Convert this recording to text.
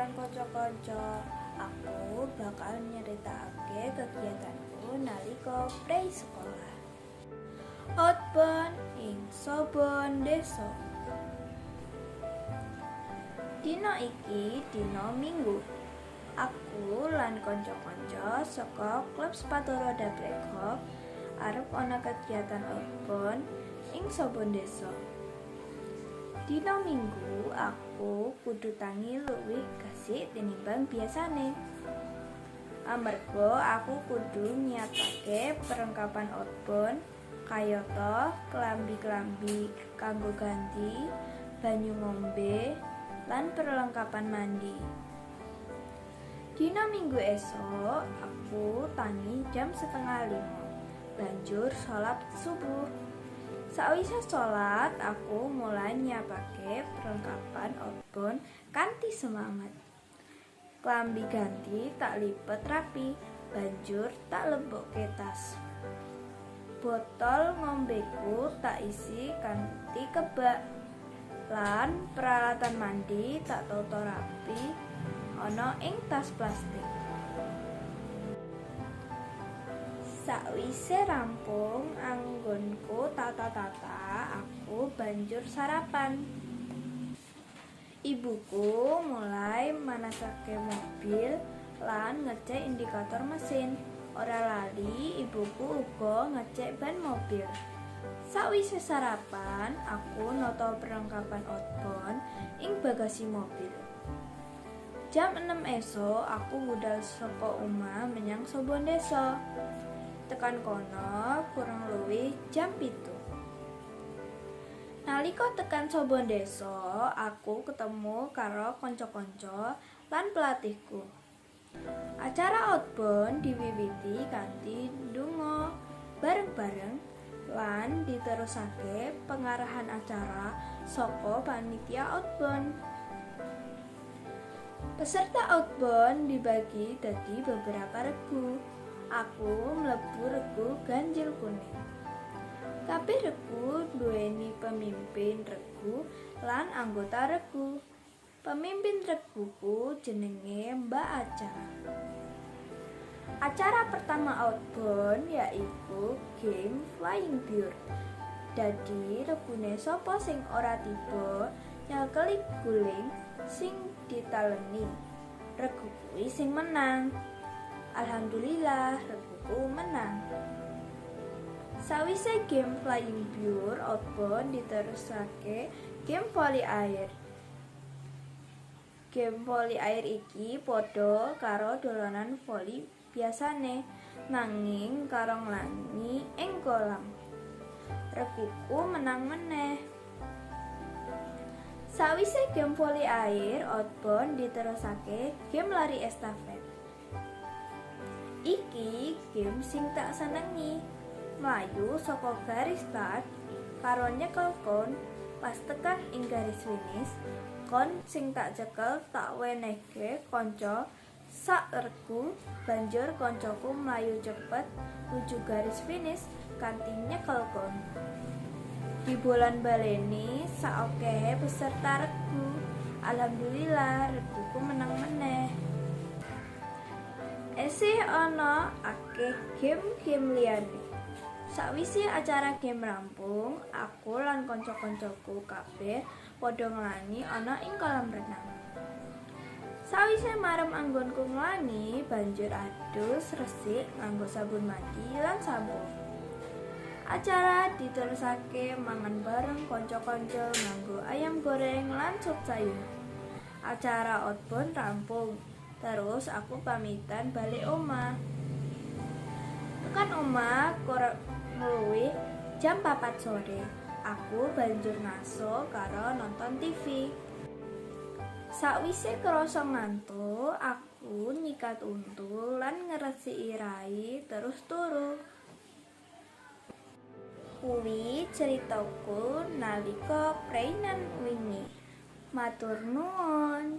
lan kanca-kanca. Aku bakal nyeritakake kegiatanku nalika prei sekolah. Outbound ing Sobon Desa. Dina iki dina Minggu. Aku lan kanca-kanca saka klub sepatu roda Black Hawk arep ana kegiatan outbound ing Sobon Desa. Dina Minggu aku kudu tangi luwih gasik tinimbang biasane. Amarga aku kudu nyiapake perlengkapan outbound kayata klambi-klambi kanggo ganti, banyu ngombe, lan perlengkapan mandi. Dina Minggu esuk aku tangi jam 4.30, banjur salat subuh. Sawise salat, aku mulai nyiapake perlengkapan outbound kanthi semangat. Klambi ganti tak lipet rapi, banjur tak lebokke tas. Botol ngombeku tak isi kanthi kebak, lan peralatan mandi tak tata rapi ana ing tas plastik. Sakwise rampung anggonku tata-tata, aku banjur sarapan. Ibuku mulai manasake mobil lan ngecek indikator mesin. Ora lali, ibuku uga ngecek ban mobil. Sakwise sarapan, aku nata perlengkapan outbound ing bagasi mobil. Jam 6 esuk aku budal saka omah menyang Sobon Desa. Tekan kono kurang luwih jam 7. Nalika tekan Sobon Desa, aku ketemu karo kanca-kanca lan pelatihku. Acara outbound diwiwiti kanthi ndonga bareng-bareng lan diterusake pengarahan acara saka panitia outbound. Peserta outbound dibagi dadi beberapa regu. Aku mlebu regu ganjil kuning. Kabeh regu nduweni pemimpin regu lan anggota regu. Pemimpin reguku jenenge Mbak Aca. Acara pertama outbound yaiku game Flying Bird. Dadi regune sapa sing ora tiba nyekeli guling sing ditaleni, regu kuwi sing menang. Alhamdulillah, reguku menang. Sawise game Flying Bird, outbound diterusake game voli air. Game voli air iki padha karo dolanan voli biasane, nanging karo nglangi ing kolam. Reguku menang meneh. Sawise game voli air, outbound diterusake game lari estafet. Iki game sing tak senengi. Mlayu saka garis start karo nyekel kon pas tekan ing garis finish, kon sing tak cekel tak wenehke kanca sak regu, banjur kancaku mlayu cepet nuju garis finish kanthi nyekel kon. Dibolan-baleni saokehe peserta regu. Alhamdulillah, reguku menang meneh. Esih ana akeh game-game liyane. Sakwise acara game rampung, aku lan kanca-kancaku kabeh padha nglangi ana ing kolam renang. Sawise marem anggonku nglangi, banjur adus resik nganggo sabun mandi lan sampo. Acara diterusake mangan bareng kanca-kanca nganggo ayam goreng lan sup sayur. Acara outbound rampung, terus aku pamitan balik omah. Tekan omah kurang luwih jam 4 sore. Aku banjur ngaso karo nonton TV. Sakwise krasa ngantuk, aku nyikat untu lan ngresiki rai terus turu. Kuwi ceritaku nalika preinan wingi. Matur nuwun.